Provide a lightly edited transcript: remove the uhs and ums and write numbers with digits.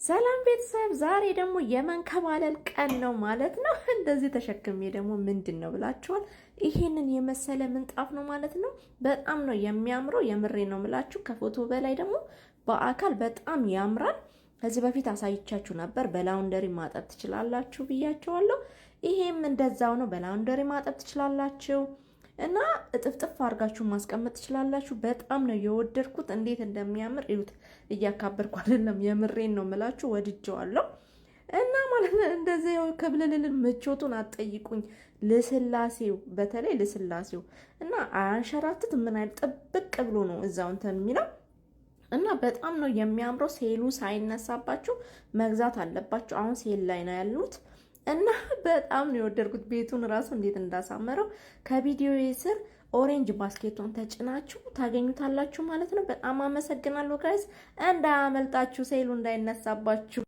ሰላም ቤተሰብ፣ ዛሬ ደግሞ የመንከባለል ቀን ነው ማለት ነው። እንደዚህ ተሸክሜ ደግሞ ምንድን ነው ብላችኋል። ይሄንን የመሰለ ምንጣፍ ነው ማለት ነው። በጣም ነው የሚያምረው። የምሬ ነው ምላችሁ። ከፎቶ በላይ ደግሞ በአካል በጣም ያምራል። ከዚህ በፊት አሳይቻችሁ ነበር። በ laundry ማጠብ ትችላላችሁ ብያችኋለሁ። ይሄም እንደዛው ነው። በ laundry ማጠብ ትችላላችሁ እና እጥፍጥፍ አድርጋችሁ ማስቀመጥ ትችላላችሁ። በጣም ነው የወደድኩት። እንዴት እንደሚያምር እዩት። እያካበድኩ አይደለም፣ የምሬን ነው ምላችሁ፣ ወድጀዋለሁ። እና ማለት ነው እንደዚህ ከብልልል ምቾቱን አትጠይቁኝ። ልስላሴው በተለይ ልስላሴው እና አያንሸራትት ምን አይል ጥብቅ ብሎ ነው እዛው እንትን የሚለው እና በጣም ነው የሚያምረው። sale ኡ ሳይነሳባችሁ መግዛት አለባችሁ። አሁን sale ላይ ነው ያሉት እና በጣም ነው የወደድኩት። ቤቱን ራሱ እንዴት እንዳሳመረው ከቪዲዮ ስር orange basket ኧን ተጭናችሁ ታገኙታላችሁ ማለት ነው። በጣም አመሰግናለሁ guys፣ እንዳያመልጣችሁ፣ sale ኡ እንዳይነሳባችሁ።